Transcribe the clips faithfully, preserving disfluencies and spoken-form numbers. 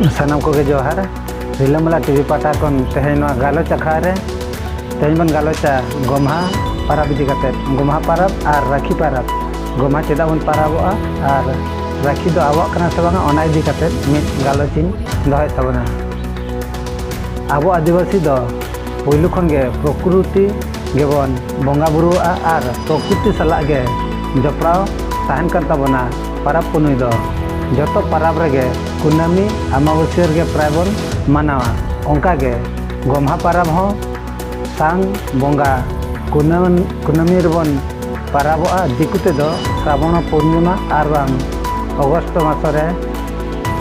ᱥᱟᱱᱟᱢ ᱠᱚᱜᱮ ᱡᱚᱦᱟᱨ᱾ ᱨᱤᱞᱟᱹᱢᱟᱞᱟ ᱴᱤᱵᱷᱤ ᱯᱟᱦᱴᱟ ᱠᱷᱚᱱ ᱛᱮᱦᱮᱧ ᱱᱚᱣᱟ ᱜᱟᱞᱚᱪ ᱟᱠᱷᱲᱟ ᱨᱮ ᱛᱮᱦᱮᱧ ᱵᱚᱱ ᱜᱟᱞᱚᱪᱟ ᱜᱚᱢᱦᱟ ᱯᱟᱨᱟᱵᱽ ᱤᱫᱤ ᱠᱟᱛᱮᱫ᱾ ᱜᱚᱢᱦᱟ ᱯᱟᱨᱟᱵᱽ ᱟᱨ ᱨᱟᱹᱠᱷᱤ ᱯᱟᱨᱟᱵᱽ, ᱜᱚᱢᱦᱟ ᱪᱮᱫᱟᱜ ᱵᱚᱱ ᱯᱟᱨᱟᱵᱚᱜᱼᱟ ᱟᱨ ᱨᱟᱹᱠᱷᱤ ᱫᱚ ᱟᱵᱚᱣᱟᱜ ᱠᱟᱱᱟ ᱥᱮ ᱵᱟᱝᱟ, ᱚᱱᱟ ᱤᱫᱤ ᱠᱟᱛᱮᱫ ᱢᱤᱫ ᱜᱟᱞᱚᱪ ᱤᱧ ᱫᱚᱦᱚᱭᱮᱫ ᱛᱟᱵᱚᱱᱟ᱾ ᱟᱵᱚ ᱟᱹᱫᱤᱵᱟᱹᱥᱤ ᱫᱚ ᱯᱩᱭᱞᱩ ᱠᱷᱚᱱ ᱜᱮ ᱯᱨᱚᱠᱨᱤᱛᱤ ᱜᱮᱵᱚᱱ ᱵᱚᱸᱜᱟ ᱵᱩᱨᱩᱣᱟᱜᱼᱟ ᱟᱨ ᱯᱨᱚᱠᱨᱤᱛᱤ ᱥᱟᱞᱟᱜ ᱜᱮ ᱡᱚᱯᱲᱟᱣ ᱛᱟᱦᱮᱱ ᱠᱟᱱ ᱛᱟᱵᱚᱱᱟ᱾ ᱯᱟᱨᱟᱵᱽ ᱯᱩᱱᱟᱹᱭ ᱫᱚ ᱡᱚᱛᱚ ᱯᱟᱨᱟᱵᱽ ᱨᱮᱜᱮ ᱠᱩᱱᱟᱹᱢᱤ, ᱟᱢᱟᱵᱟᱹᱥᱭᱟᱹ ᱨᱮᱜᱮ ᱯᱨᱟᱭ ᱵᱚᱱ ᱢᱟᱱᱟᱣᱟ᱾ ᱚᱱᱠᱟᱜᱮ ᱜᱚᱢᱦᱟ ᱯᱟᱨᱟᱵᱽ ᱦᱚᱸ ᱥᱟᱱ ᱵᱚᱸᱜᱟ ᱠᱩᱱᱟᱹᱢ-, ᱠᱩᱱᱟᱹᱢᱤ ᱨᱮᱵᱚᱱ ᱯᱟᱨᱟᱵᱚᱜᱼᱟ᱾ ᱫᱤᱠᱩ ᱛᱮᱫᱚ ᱥᱨᱟᱵᱚᱬ ᱯᱩᱨᱱᱤᱢᱟ ᱟᱨ ᱵᱟᱝ ᱚᱜᱚᱥᱴ ᱢᱟᱥ ᱨᱮ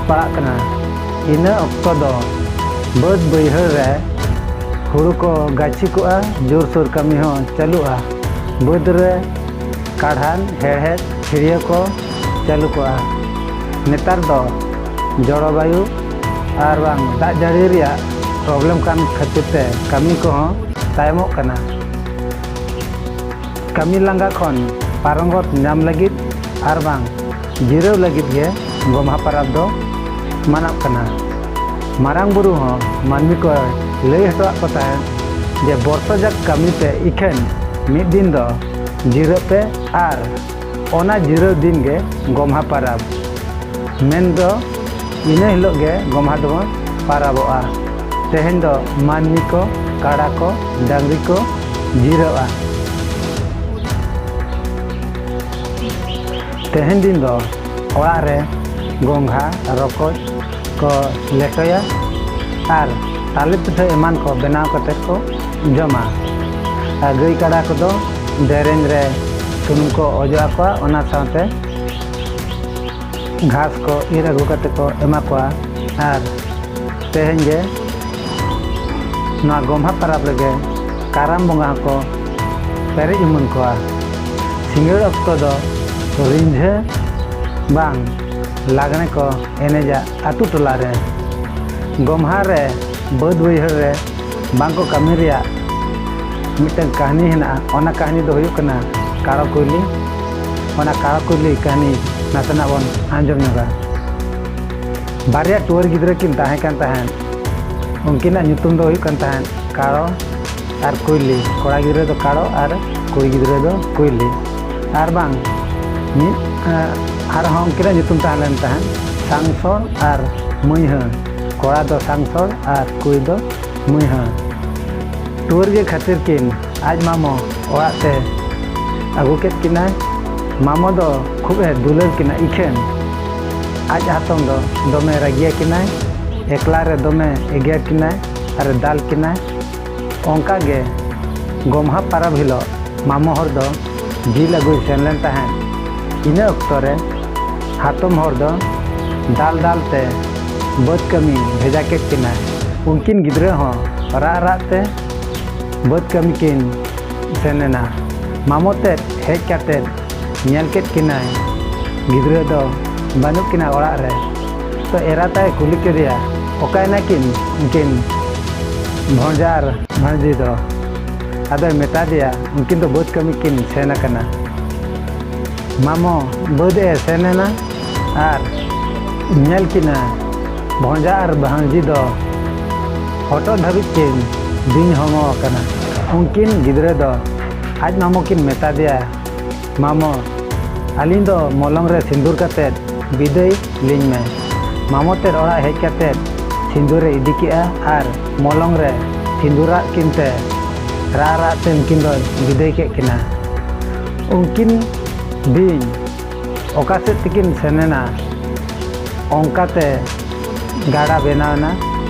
ᱯᱟᱲᱟᱜ ᱠᱟᱱᱟ᱾ ᱤᱱᱟᱹ ᱚᱠᱛᱚ ᱫᱚ ᱵᱟᱹᱫᱽ ᱵᱟᱹᱭᱦᱟᱹᱲ ᱨᱮ ᱦᱩᱲᱩ ᱠᱚ ᱜᱟᱹᱪᱷᱤ ᱠᱚᱜᱼᱟ, ᱡᱳᱨᱥᱳᱨ ᱠᱟᱹᱢᱤ ᱦᱚᱸ ᱪᱟᱹᱞᱩᱜᱼᱟ᱾ ᱵᱟᱹᱫᱽ ᱨᱮ ᱠᱟᱲᱦᱟᱱ, ᱦᱮᱲᱦᱮᱫ, ᱪᱷᱤᱲᱭᱟᱹ ᱠᱚ ᱪᱟᱹᱞᱩ ᱠᱚᱜᱼᱟ᱾ ᱱᱮᱛᱟᱨ ᱫᱚ ᱡᱚᱞᱚᱵᱟᱭᱩ ᱟᱨ ᱵᱟᱝ ᱫᱟᱜ ᱡᱟᱹᱲᱤ ᱨᱮᱭᱟᱜ ᱯᱨᱚᱵᱞᱮᱢ ᱠᱟᱱ ᱠᱷᱟᱹᱛᱤᱨ ᱛᱮ ᱠᱟᱹᱢᱤ ᱠᱚᱦᱚᱸ ᱛᱟᱭᱚᱢᱚᱜ ᱠᱟᱱᱟ᱾ ᱠᱟᱹᱢᱤ ᱞᱟᱸᱜᱟ ᱠᱷᱚᱱ ᱯᱟᱨᱚᱸᱜᱚᱛ ᱧᱟᱢ ᱞᱟᱹᱜᱤᱫ ᱟᱨ ᱵᱟᱝ ᱡᱤᱨᱟᱹᱣ ᱞᱟᱹᱜᱤᱫ ᱜᱮ ᱜᱚᱢᱦᱟ ᱯᱟᱨᱟᱵᱽ ᱫᱚ ᱢᱟᱱᱟᱜ ᱠᱟᱱᱟ᱾ ᱢᱟᱨᱟᱝ ᱵᱩᱨᱩ ᱦᱚᱸ ᱢᱟᱹᱱᱢᱤ ᱠᱚ ᱞᱟᱹᱭ ᱦᱚᱴᱚᱣᱟᱫ ᱠᱚ ᱛᱟᱦᱮᱸᱫ ᱡᱮ ᱵᱚᱨᱥᱟ ᱡᱟᱠ ᱠᱟᱹᱢᱤ ᱯᱮ, ᱤᱠᱷᱟᱹᱱ ᱢᱤᱫ ᱫᱤᱱ ᱫᱚ ᱡᱤᱨᱟᱹᱜ ᱯᱮ ᱟᱨ ᱚᱱᱟ ᱡᱤᱨᱟᱹᱣ ᱫᱤᱱ ᱜᱮ ᱜᱚᱢᱦᱟ ᱯᱟᱨᱟᱵᱽ᱾ ᱢᱮᱱᱫᱚ ᱤᱱᱟᱹ ᱦᱤᱞᱳᱜ ᱜᱮ ᱜᱚᱢᱦᱟ ᱫᱚᱵᱚᱱ ᱯᱟᱨᱟᱵᱚᱜᱼᱟ᱾ ᱛᱮᱦᱮᱧ ᱫᱚ ᱢᱟᱹᱱᱢᱤ ᱠᱚ, ᱠᱟᱲᱟ ᱠᱚ, ᱰᱟᱹᱝᱨᱤ ᱠᱚ ᱡᱤᱨᱟᱹᱜᱼᱟ᱾ ᱛᱮᱦᱮᱧ ᱫᱤᱱ ᱫᱚ ᱚᱲᱟᱜ ᱨᱮ ᱜᱚᱸᱜᱷᱟ, ᱨᱚᱠᱚᱡ ᱠᱚ ᱞᱮᱴᱚᱭᱟ ᱟᱨ ᱛᱟᱞᱮ ᱯᱤᱴᱷᱟᱹ ᱮᱢᱟᱱ ᱠᱚ ᱵᱮᱱᱟᱣ ᱠᱟᱛᱮ ᱠᱚ ᱡᱚᱢᱟ᱾ ᱟᱨ ᱜᱟᱹᱭ ᱠᱟᱰᱟ ᱠᱚᱫᱚ ᱫᱮᱨᱮᱧ ᱨᱮ ᱥᱩᱱᱩᱢ ᱠᱚ ᱚᱡᱚᱜ ᱟᱠᱚᱣᱟ, ᱚᱱᱟ ᱥᱟᱶᱛᱮ ᱜᱷᱟᱥ ᱠᱚ ᱤᱨ ᱟᱹᱜᱩ ᱠᱟᱛᱮ ᱠᱚ ᱮᱢᱟ ᱠᱚᱣᱟ᱾ ᱟᱨ ᱛᱮᱦᱮᱧ ᱜᱮ ᱱᱚᱣᱟ ᱜᱚᱢᱦᱟ ᱯᱟᱨᱟᱵᱽ ᱨᱮᱜᱮ ᱠᱟᱨᱟᱢ ᱵᱚᱸᱜᱟ ᱦᱚᱸᱠᱚ ᱯᱮᱨᱮᱡ ᱩᱢᱟᱹᱱ ᱠᱚᱣᱟ᱾ ᱥᱤᱸᱜᱟᱹᱲ ᱚᱠᱛᱚ ᱫᱚ ᱨᱤᱸᱡᱷᱟᱹ ᱵᱟᱝ ᱞᱟᱜᱽᱬᱮ ᱠᱚ ᱮᱱᱮᱡᱟ ᱟᱹᱛᱩ ᱴᱚᱞᱟ ᱨᱮ᱾ ᱜᱚᱢᱦᱟ ᱨᱮ ᱵᱟᱹᱫᱽ ᱵᱟᱹᱭᱦᱟᱹᱲ ᱨᱮ ᱵᱟᱝ ᱠᱚ ᱠᱟᱹᱢᱤ ᱨᱮᱭᱟᱜ ᱢᱤᱫᱴᱟᱝ ᱠᱟᱹᱦᱱᱤ ᱦᱮᱱᱟᱜᱼᱟ᱾ ᱚᱱᱟ ᱠᱟᱹᱦᱱᱤ ᱫᱚ ᱦᱩᱭᱩᱜ ᱠᱟᱱᱟ ᱠᱟᱲᱚ ᱠᱩᱭᱞᱤ᱾ ᱚᱱᱟ ᱠᱟᱲᱚ ᱠᱩᱭᱞᱤ ᱠᱟᱹᱦᱱᱤ ᱱᱟᱥᱮᱱᱟᱜ ᱵᱚᱱ ᱟᱸᱡᱚᱢ ᱧᱚᱜᱟ᱾ ᱵᱟᱨᱭᱟ ᱴᱩᱣᱟᱹᱨ ᱜᱤᱫᱽᱨᱟᱹ ᱠᱤᱱ ᱛᱟᱦᱮᱸ ᱠᱟᱱ ᱛᱟᱦᱮᱸᱫ᱾ ᱩᱱᱠᱤᱱᱟᱜ ᱧᱩᱛᱩᱢ ᱫᱚ ᱦᱩᱭᱩᱜ ᱠᱟᱱ ᱛᱟᱦᱮᱸᱫ ᱠᱟᱲᱚ ᱟᱨ ᱠᱩᱭᱞᱤ᱾ ᱠᱚᱲᱟ ᱜᱤᱫᱽᱨᱟᱹ ᱫᱚ ᱠᱟᱲᱚ ᱟᱨ ᱠᱩᱲᱤ ᱜᱤᱫᱽᱨᱟᱹ ᱫᱚ ᱠᱩᱭᱞᱤ᱾ ᱟᱨ ᱵᱟᱝ ᱢᱤᱫ, ᱟᱨᱦᱚᱸ ᱩᱱᱠᱤᱱᱟᱜ ᱧᱩᱛᱩᱢ ᱛᱟᱦᱮᱸ ᱞᱮᱱ ᱛᱟᱦᱮᱸᱫ ᱥᱟᱝᱥᱚᱲ ᱟᱨ ᱢᱟᱹᱭᱦᱟᱹ᱾ ᱠᱚᱲᱟ ᱫᱚ ᱥᱟᱝᱥᱚᱲ ᱟᱨ ᱠᱩᱲᱤ ᱫᱚ ᱢᱟᱹᱭᱦᱟᱹ᱾ ᱴᱩᱣᱟᱹᱨ ᱜᱮ ᱠᱷᱟᱹᱛᱤᱨ ᱠᱤᱱ ᱟᱡ ᱢᱟᱢᱚ ᱚᱲᱟᱜ ᱛᱮ ᱟᱹᱜᱩ ᱠᱮᱫ ᱠᱤᱱᱟᱭ᱾ ᱢᱟᱢᱚ ᱫᱚ ᱠᱷᱩᱵ ᱮ ᱫᱩᱞᱟᱹᱲ ᱠᱤᱱᱟ, ᱤᱠᱷᱟᱹᱱ ᱟᱡ ᱦᱟᱛᱚᱢ ᱫᱚ ᱫᱚᱢᱮ ᱨᱟᱹᱜᱤᱭᱟ ᱠᱤᱱᱟᱭ, ᱮᱠᱞᱟ ᱨᱮ ᱫᱚᱢᱮ ᱮᱜᱮᱨ ᱠᱤᱱᱟᱭ ᱟᱨ ᱫᱟᱞ ᱠᱤᱱᱟᱭ᱾ ᱚᱱᱠᱟ ᱜᱮ ᱜᱚᱢᱦᱟ ᱯᱟᱨᱟᱵᱽ ᱦᱤᱞᱳᱜ ᱢᱟᱢᱚ ᱦᱚᱲ ᱫᱚ ᱡᱤᱞ ᱟᱹᱜᱩᱭ ᱥᱮᱱ ᱞᱮᱱ ᱛᱟᱦᱮᱸᱫ᱾ ᱤᱱᱟᱹ ᱚᱠᱛᱚ ᱨᱮ ᱦᱟᱛᱚᱢ ᱦᱚᱲ ᱫᱚ ᱫᱟᱞ ᱫᱟᱞ ᱛᱮ ᱵᱟᱹᱫᱽ ᱠᱟᱹᱢᱤ ᱵᱷᱮᱡᱟ ᱠᱮᱫ ᱠᱤᱱᱟᱭ᱾ ᱩᱱᱠᱤᱱ ᱜᱤᱫᱽᱨᱟᱹ ᱦᱚᱸ ᱨᱟᱜ ᱨᱟᱜ ᱛᱮ ᱵᱟᱹᱫᱽ ᱠᱟᱹᱢᱤ ᱠᱤᱱ ᱥᱮᱱ ᱮᱱᱟ᱾ ᱢᱟᱢᱚ ᱛᱮᱫ ᱦᱮᱡ ᱠᱟᱛᱮᱫ ᱧᱮᱞ ᱠᱮᱫ ᱠᱤᱱᱟᱭ ᱜᱤᱫᱽᱨᱟᱹ ᱫᱚ ᱵᱟᱹᱱᱩᱜ ᱠᱤᱱᱟ ᱚᱲᱟᱜ ᱨᱮ᱾ ᱛᱚ ᱮᱨᱟ ᱛᱟᱭ ᱠᱩᱞᱤ ᱠᱮᱫᱮᱭᱟ, "ᱚᱠᱟᱭᱮᱱᱟ ᱠᱤᱱ ᱩᱱᱠᱤᱱ ᱵᱷᱚᱸᱡᱟ ᱟᱨ ᱵᱷᱟᱹᱬᱡᱤ ᱫᱚ?" ᱟᱫᱚᱭ ᱢᱮᱛᱟ ᱫᱮᱭᱟ, "ᱩᱱᱠᱤᱱ ᱫᱚ ᱵᱟᱹᱫᱽ ᱠᱟᱹᱢᱤ ᱠᱤᱱ ᱥᱮᱱ ᱟᱠᱟᱱᱟ᱾" ᱢᱟᱢᱚ ᱵᱟᱹᱫᱽ ᱮ ᱥᱮᱱ ᱮᱱᱟ ᱟᱨ ᱧᱮᱞ ᱠᱤᱱᱟ ᱵᱷᱚᱸᱡᱟ ᱟᱨ ᱵᱷᱟᱹᱬᱡᱤ ᱫᱚ ᱦᱚᱴᱚᱜ ᱫᱷᱟᱹᱵᱤᱡ ᱠᱤᱱ ᱵᱤᱧ ᱦᱚᱲᱢᱚ ᱟᱠᱟᱱᱟ᱾ ᱩᱱᱠᱤᱱ ᱜᱤᱫᱽᱨᱟᱹ ᱫᱚ ᱟᱡ ᱢᱟᱢᱚ ᱠᱤᱱ ᱢᱮᱛᱟ ᱫᱮᱭᱟ, "ᱢᱟᱢᱚ, ᱟᱹᱞᱤᱧ ᱫᱚ ᱢᱚᱞᱚᱝ ᱨᱮ ᱥᱤᱸᱫᱩᱨ ᱠᱟᱛᱮᱫ ᱵᱤᱫᱟᱹᱭ ᱞᱤᱧ ᱢᱮ᱾" ᱢᱟᱢᱚ ᱛᱮᱫ ᱚᱲᱟᱜ ᱦᱮᱡ ᱠᱟᱛᱮᱫ ᱥᱤᱸᱫᱩᱨ ᱮ ᱤᱫᱤ ᱠᱮᱜᱼᱟ ᱟᱨ ᱢᱚᱞᱚᱝ ᱨᱮ ᱥᱤᱸᱫᱩᱨᱟᱜ ᱠᱤᱱ ᱛᱮ ᱨᱟᱜ ᱨᱟᱜ ᱛᱮ ᱩᱱᱠᱤᱱ ᱫᱚᱭ ᱵᱤᱫᱟᱹᱭ ᱠᱮᱫ ᱠᱤᱱᱟ᱾ ᱩᱱᱠᱤᱱ ᱵᱤᱧ ᱚᱠᱟ ᱥᱮᱫ ᱛᱮᱠᱤᱱ ᱥᱮᱱ ᱮᱱᱟ, ᱚᱱᱠᱟᱛᱮ ᱜᱟᱰᱟ ᱵᱮᱱᱟᱣ ᱮᱱᱟ,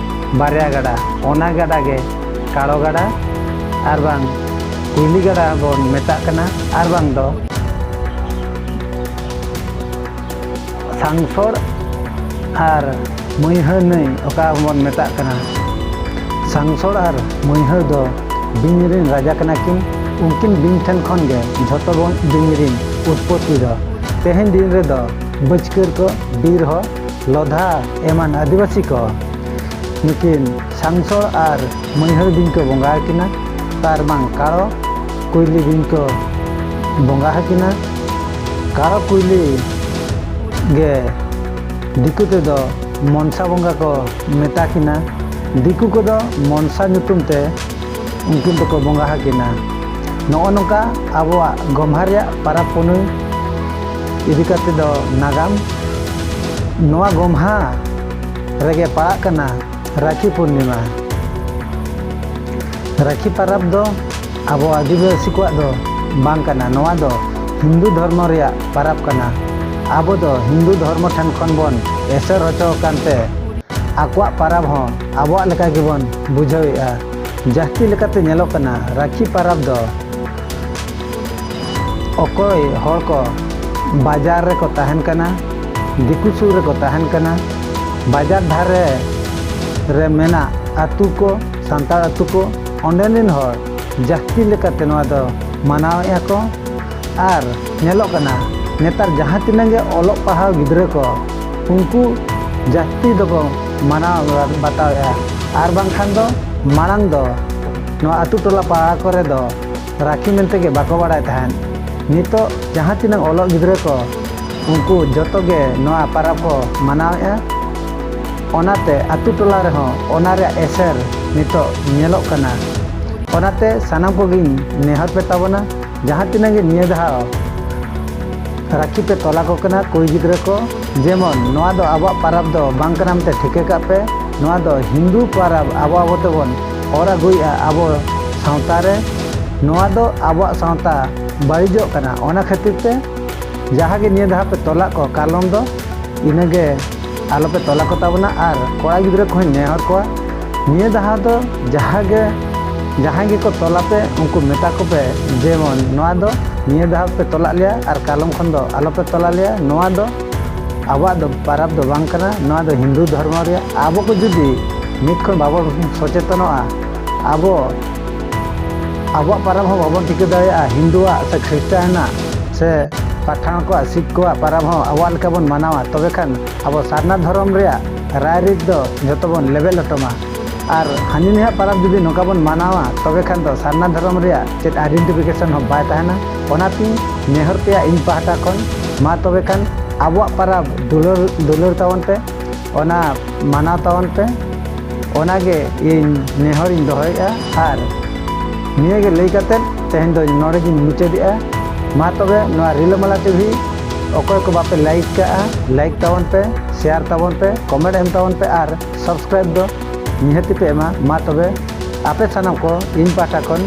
ᱵᱟᱨᱭᱟ ᱜᱟᱰᱟ᱾ ᱚᱱᱟ ᱜᱟᱰᱟ ᱜᱮ ᱠᱟᱲᱚ ᱜᱟᱰᱟ ᱟᱨ ᱵᱟᱝ ᱠᱩᱭᱞᱤ ᱜᱟᱰᱟ ᱵᱚᱱ ᱢᱮᱛᱟᱜ ᱠᱟᱱᱟ, ᱟᱨ ᱵᱟᱝ ᱫᱚ ᱥᱟᱝᱥᱚᱲ ᱟᱨ ᱢᱟᱹᱭᱦᱟᱹ ᱱᱟᱹᱭ ᱚᱠᱟ ᱵᱚᱱ ᱢᱮᱛᱟᱜ ᱠᱟᱱᱟ᱾ ᱥᱟᱝᱥᱚᱲ ᱟᱨ ᱢᱟᱹᱭᱦᱟᱹ ᱫᱚ ᱵᱤᱧ ᱨᱤᱱ ᱨᱟᱡᱟ ᱠᱟᱱᱟ ᱠᱤᱱ᱾ ᱩᱱᱠᱤᱱ ᱵᱤᱧ ᱴᱷᱮᱱ ᱠᱷᱚᱱ ᱜᱮ ᱡᱷᱚᱛᱚ ᱵᱚᱱ ᱵᱤᱧ ᱨᱤᱱ ᱩᱛᱯᱚᱛᱛᱤ ᱫᱚ᱾ ᱛᱮᱦᱮᱧ ᱫᱤᱱ ᱨᱮᱫᱚ ᱵᱟᱹᱪᱠᱟᱹᱨ ᱠᱚ, ᱵᱤᱨ ᱦᱚᱲ, ᱞᱚᱫᱷᱟ ᱮᱢᱟᱱ ᱟᱹᱫᱤᱵᱟᱹᱥᱤ ᱠᱚ ᱱᱩᱠᱤᱱ ᱥᱟᱝᱥᱚᱲ ᱟᱨ ᱢᱟᱹᱭᱦᱟᱹ ᱵᱤᱧ ᱠᱚ ᱵᱚᱸᱜᱟ ᱟᱹᱠᱤᱱᱟ, ᱟᱨ ᱵᱟᱝ ᱠᱟᱲᱚ ᱠᱩᱭᱞᱤ ᱵᱤᱧ ᱠᱚ ᱵᱚᱸᱜᱟ ᱟᱹᱠᱤᱱᱟ᱾ ᱠᱟᱲᱚ ᱠᱩᱭᱞᱤ ᱜᱮ ᱫᱤᱠᱩ ᱛᱮᱫᱚ ᱢᱚᱱᱥᱟ ᱵᱚᱸᱜᱟ ᱠᱚ ᱢᱮᱛᱟ ᱠᱤᱱᱟ᱾ ᱫᱤᱠᱩ ᱠᱚᱫᱚ ᱢᱚᱱᱥᱟ ᱧᱩᱛᱩᱢ ᱛᱮ ᱩᱱᱠᱤᱱ ᱫᱚᱠᱚ ᱵᱚᱸᱜᱟ ᱟᱹᱠᱤᱱᱟ᱾ ᱱᱚᱜᱼᱚ ᱱᱚᱝᱠᱟ ᱟᱵᱚᱣᱟᱜ ᱜᱚᱢᱦᱟ ᱨᱮᱭᱟᱜ ᱯᱟᱨᱟᱵᱽ ᱯᱩᱱᱟᱹᱭ ᱤᱫᱤ ᱠᱟᱛᱮ ᱫᱚ ᱱᱟᱜᱟᱢ᱾ ᱱᱚᱣᱟ ᱜᱚᱢᱦᱟ ᱨᱮᱜᱮ ᱯᱟᱲᱟᱜ ᱠᱟᱱᱟ ᱨᱟᱠᱷᱤ ᱯᱩᱨᱱᱤᱢᱟ᱾ ᱨᱟᱠᱷᱤ ᱯᱟᱨᱟᱵᱽ ᱫᱚ ᱟᱵᱚ ᱟᱹᱫᱤᱵᱟᱹᱥᱤ ᱠᱚᱣᱟᱜ ᱫᱚ ᱵᱟᱝ ᱠᱟᱱᱟ, ᱱᱚᱣᱟ ᱫᱚ ᱦᱤᱱᱫᱩ ᱫᱷᱚᱨᱢᱚ ᱨᱮᱭᱟᱜ ᱯᱟᱨᱟᱵᱽ ᱠᱟᱱᱟ᱾ ᱟᱵᱚ ᱫᱚ ᱦᱤᱱᱫᱩ ᱫᱷᱚᱨᱢᱚ ᱴᱷᱮᱱ ᱠᱷᱚᱱ ᱵᱚᱱ ᱮᱥᱮᱨ ᱦᱚᱪᱚ ᱟᱠᱟᱱ ᱛᱮ ᱟᱠᱚᱣᱟᱜ ᱯᱟᱨᱟᱵᱽ ᱦᱚᱸ ᱟᱵᱚᱣᱟᱜ ᱞᱮᱠᱟ ᱜᱮᱵᱚᱱ ᱵᱩᱡᱷᱟᱹᱣᱮᱫᱼᱟ᱾ ᱡᱟᱹᱥᱛᱤ ᱞᱮᱠᱟᱛᱮ ᱧᱮᱞᱚᱜ ᱠᱟᱱᱟ, ᱨᱟᱠᱷᱤ ᱯᱟᱨᱟᱵᱽ ᱫᱚ ᱚᱠᱚᱭ ᱦᱚᱲ ᱠᱚ ᱵᱟᱡᱟᱨ ᱨᱮᱠᱚ ᱛᱟᱦᱮᱱ ᱠᱟᱱᱟ, ᱫᱤᱠᱩ ᱥᱩᱨ ᱨᱮᱠᱚ ᱛᱟᱦᱮᱱ ᱠᱟᱱᱟ, ᱵᱟᱡᱟᱨ ᱫᱷᱟᱨᱮ ᱨᱮ ᱢᱮᱱᱟᱜ ᱟᱹᱛᱩ ᱠᱚ, ᱥᱟᱱᱛᱟᱲ ᱟᱹᱛᱩ ᱠᱚ, ᱚᱸᱰᱮᱱ ᱨᱤᱱ ᱦᱚᱲ ᱡᱟᱹᱥᱛᱤ ᱞᱮᱠᱟᱛᱮ ᱱᱚᱣᱟ ᱫᱚ ᱢᱟᱱᱟᱣᱮᱫᱼᱟ ᱠᱚ᱾ ᱟᱨ ᱧᱮᱞᱚᱜ ᱠᱟᱱᱟ, ᱱᱮᱛᱟᱨ ᱡᱟᱦᱟᱸ ᱛᱤᱱᱟᱹᱜ ᱜᱮ ᱚᱞᱚᱜ ᱯᱟᱲᱦᱟᱣ ᱜᱤᱫᱽᱨᱟᱹ ᱠᱚ, ᱩᱱᱠᱩ ᱡᱟᱹᱥᱛᱤ ᱫᱚᱠᱚ ᱢᱟᱱᱟᱣ ᱵᱟᱛᱟᱣᱮᱫᱼᱟ᱾ ᱟᱨ ᱵᱟᱝᱠᱷᱟᱱ ᱫᱚ ᱢᱟᱲᱟᱝ ᱫᱚ ᱱᱚᱣᱟ ᱟᱹᱛᱩ ᱴᱚᱞᱟ ᱯᱟᱲᱟ ᱠᱚᱨᱮ ᱫᱚ ᱨᱟᱠᱷᱤ ᱢᱮᱱᱛᱮ ᱜᱮ ᱵᱟᱠᱚ ᱵᱟᱲᱟᱭ ᱛᱟᱦᱮᱸᱫ᱾ ᱱᱤᱛᱚᱜ ᱡᱟᱦᱟᱸ ᱛᱤᱱᱟᱹᱜ ᱚᱞᱚᱜ ᱜᱤᱫᱽᱨᱟᱹ ᱠᱚ, ᱩᱱᱠᱩ ᱡᱚᱛᱚ ᱜᱮ ᱱᱚᱣᱟ ᱯᱟᱨᱟᱵᱽ ᱠᱚ ᱢᱟᱱᱟᱣᱮᱫᱼᱟ᱾ ᱚᱱᱟᱛᱮ ᱟᱹᱛᱩ ᱴᱚᱞᱟ ᱨᱮᱦᱚᱸ ᱚᱱᱟ ᱨᱮᱭᱟᱜ ᱮᱥᱮᱨ ᱱᱤᱛᱚᱜ ᱧᱮᱞᱚᱜ ᱠᱟᱱᱟ᱾ ᱚᱱᱟᱛᱮ ᱥᱟᱱᱟᱢ ᱠᱚᱜᱮᱧ ᱱᱮᱦᱚᱨ ᱯᱮ ᱛᱟᱵᱚᱱᱟ, ᱡᱟᱦᱟᱸ ᱛᱤᱱᱟᱹᱜ ᱜᱮ ᱱᱤᱭᱟᱹ ᱫᱷᱟᱣ ᱨᱟᱠᱷᱤ ᱯᱮ ᱛᱚᱞᱟ ᱠᱚ ᱠᱟᱱᱟ ᱠᱩᱲᱤ ᱜᱤᱫᱽᱨᱟᱹ ᱠᱚ, ᱡᱮᱢᱚᱱ ᱱᱚᱣᱟ ᱫᱚ ᱟᱵᱚᱣᱟᱜ ᱯᱟᱨᱟᱵᱽ ᱫᱚ ᱵᱟᱝ ᱠᱟᱱᱟ ᱢᱮᱱᱛᱮ ᱴᱷᱤᱠᱟᱹ ᱠᱟᱜ ᱯᱮ᱾ ᱱᱚᱣᱟ ᱫᱚ ᱦᱤᱱᱫᱩ ᱯᱟᱨᱟᱵᱽ ᱟᱵᱚ ᱟᱵᱚ ᱛᱮᱵᱚᱱ ᱚᱨ ᱟᱹᱜᱩᱭᱮᱫᱼᱟ ᱟᱵᱚ ᱥᱟᱶᱛᱟ ᱨᱮ᱾ ᱱᱚᱣᱟ ᱫᱚ ᱟᱵᱚᱣᱟᱜ ᱥᱟᱶᱛᱟ ᱵᱟᱹᱲᱤᱡᱚᱜ ᱠᱟᱱᱟ, ᱚᱱᱟ ᱠᱷᱟᱹᱛᱤᱨ ᱛᱮ ᱡᱟᱦᱟᱸ ᱜᱮ ᱱᱤᱭᱟᱹ ᱫᱷᱟᱣ ᱯᱮ ᱛᱚᱞᱟᱜ ᱠᱚ, ᱠᱟᱞᱚᱢ ᱫᱚ ᱤᱱᱟᱹᱜᱮ ᱟᱞᱚᱯᱮ ᱛᱚᱞᱟ ᱠᱚ ᱛᱟᱵᱚᱱᱟ᱾ ᱟᱨ ᱠᱚᱲᱟ ᱜᱤᱫᱽᱨᱟᱹ ᱠᱚᱦᱚᱸᱧ ᱱᱮᱦᱚᱨ ᱠᱚᱣᱟ, ᱱᱤᱭᱟᱹ ᱫᱷᱟᱣ ᱫᱚ ᱡᱟᱦᱟᱸ ᱜᱮ, ᱡᱟᱦᱟᱸᱭ ᱜᱮᱠᱚ ᱛᱚᱞᱟ ᱯᱮ, ᱩᱱᱠᱩ ᱢᱮᱛᱟ ᱠᱚᱯᱮ, ᱡᱮᱢᱚᱱ ᱱᱚᱣᱟ ᱫᱚ ᱱᱤᱭᱟᱹ ᱫᱷᱟᱣ ᱯᱮ ᱛᱚᱞᱟᱜ ᱞᱮᱭᱟ ᱟᱨ ᱠᱟᱞᱚᱢ ᱠᱷᱚᱱ ᱫᱚ ᱟᱞᱚᱯᱮ ᱛᱚᱞᱟ ᱞᱮᱭᱟ, ᱱᱚᱣᱟ ᱫᱚ ᱟᱵᱚᱣᱟᱜ ᱫᱚ ᱯᱟᱨᱟᱵᱽ ᱫᱚ ᱵᱟᱝ ᱠᱟᱱᱟ, ᱱᱚᱣᱟ ᱫᱚ ᱦᱤᱱᱫᱩ ᱫᱷᱚᱨᱢᱚ ᱨᱮᱭᱟᱜ᱾ ᱟᱵᱚ ᱠᱚ ᱡᱩᱫᱤ ᱱᱤᱛ ᱠᱷᱚᱱ ᱵᱟᱵᱚᱱ ᱥᱚᱪᱮᱛᱚᱱᱚᱜᱼᱟ, ᱟᱵᱚ ᱟᱵᱚᱣᱟᱜ ᱯᱟᱨᱟᱵᱽ ᱦᱚᱸ ᱵᱟᱵᱚᱱ ᱴᱷᱤᱠᱟᱹ ᱫᱟᱲᱮᱭᱟᱜᱼᱟ, ᱦᱤᱱᱫᱩᱣᱟᱜ ᱥᱮ ᱠᱷᱨᱤᱥᱴᱟᱱᱟᱜ ᱥᱮ ᱯᱟᱴᱷᱟᱱ ᱠᱚᱣᱟᱜ, ᱥᱤᱠᱷ ᱠᱚᱣᱟᱜ ᱯᱟᱨᱟᱵᱽ ᱦᱚᱸ ᱟᱵᱚᱣᱟᱜ ᱞᱮᱠᱟ ᱵᱚᱱ ᱢᱟᱱᱟᱣᱟ, ᱛᱚᱵᱮ ᱠᱷᱟᱱ ᱟᱵᱚ ᱥᱟᱨᱱᱟ ᱫᱷᱚᱨᱚᱢ ᱨᱮᱭᱟᱜ ᱨᱟᱭᱨᱤᱛ ᱫᱚ ᱡᱚᱛᱚ ᱵᱚᱱ ᱞᱮᱵᱮᱫ ᱞᱚᱴᱚᱢᱟ᱾ ᱟᱨ ᱦᱟᱹᱱᱤ ᱱᱟᱹᱭᱟᱜ ᱯᱟᱨᱟᱵᱽ ᱡᱩᱫᱤ ᱱᱚᱝᱠᱟ ᱵᱚᱱ ᱢᱟᱱᱟᱣᱟ, ᱛᱚᱵᱮ ᱠᱷᱟᱱ ᱫᱚ ᱥᱟᱨᱱᱟ ᱫᱷᱚᱨᱚᱢ ᱨᱮᱭᱟᱜ ᱪᱮᱫ identification ᱦᱚᱸ ᱵᱟᱭ ᱛᱟᱦᱮᱱᱟ᱾ ᱚᱱᱟᱛᱤᱧ ᱱᱮᱦᱚᱨ ᱯᱮᱭᱟ ᱤᱧ ᱯᱟᱦᱴᱟ ᱠᱷᱚᱱ, ᱢᱟ ᱛᱚᱵᱮ ᱠᱷᱟᱱ ᱟᱵᱚᱣᱟᱜ ᱯᱟᱨᱟᱵᱽ ᱫᱩᱞᱟᱹᱲ, ᱫᱩᱞᱟᱹᱲ ᱛᱟᱵᱚᱱ ᱯᱮ᱾ ᱚᱱᱟ ᱢᱟᱱᱟᱣ ᱛᱟᱵᱚᱱ ᱯᱮ᱾ ᱚᱱᱟᱜᱮ ᱤᱧ ᱱᱮᱦᱚᱨᱤᱧ ᱫᱚᱦᱚᱭᱮᱫᱼᱟ᱾ ᱟᱨ ᱱᱤᱭᱟᱹᱜᱮ ᱞᱟᱹᱭ ᱠᱟᱛᱮᱫ ᱛᱮᱦᱮᱧ ᱫᱚ ᱱᱚᱰᱮ ᱜᱤᱧ ᱢᱩᱪᱟᱹᱫᱮᱜᱼᱟ᱾ ᱢᱟ ᱛᱚᱵᱮ ᱱᱚᱣᱟ ᱨᱤᱞᱟᱹᱢᱟᱞᱟ ᱴᱤᱵᱷᱤ ᱚᱠᱚᱭ ᱠᱚ ᱵᱟᱯᱮ ᱞᱟᱭᱤᱠ ᱠᱟᱜᱼᱟ, ᱞᱟᱭᱤᱠ ᱛᱟᱵᱚᱱ ᱯᱮ, ᱥᱮᱭᱟᱨ ᱛᱟᱵᱚᱱ ᱯᱮ, ᱠᱚᱢᱮᱱᱴ ᱮᱢ ᱛᱟᱵᱚᱱ ᱯᱮ ᱟᱨ ᱥᱟᱵᱥᱠᱨᱟᱭᱤᱵ ᱫᱚ ᱱᱤᱦᱟᱹᱛᱤ ᱯᱮ ᱮᱢᱟ᱾ ᱢᱟ ᱛᱚᱵᱮ ᱟᱯᱮ ᱥᱟᱱᱟᱢ ᱠᱚ ᱤᱧ ᱯᱟᱦᱴᱟ ᱠᱷᱚᱱ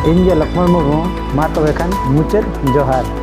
ᱤᱧ ᱜᱮ ᱞᱚᱠᱷᱢᱚᱱ ᱢᱩᱨᱢᱩ, ᱢᱟ ᱛᱚᱵᱮ ᱠᱷᱟᱱ ᱢᱩᱪᱟᱹᱫ ᱡᱚᱦᱟᱨ᱾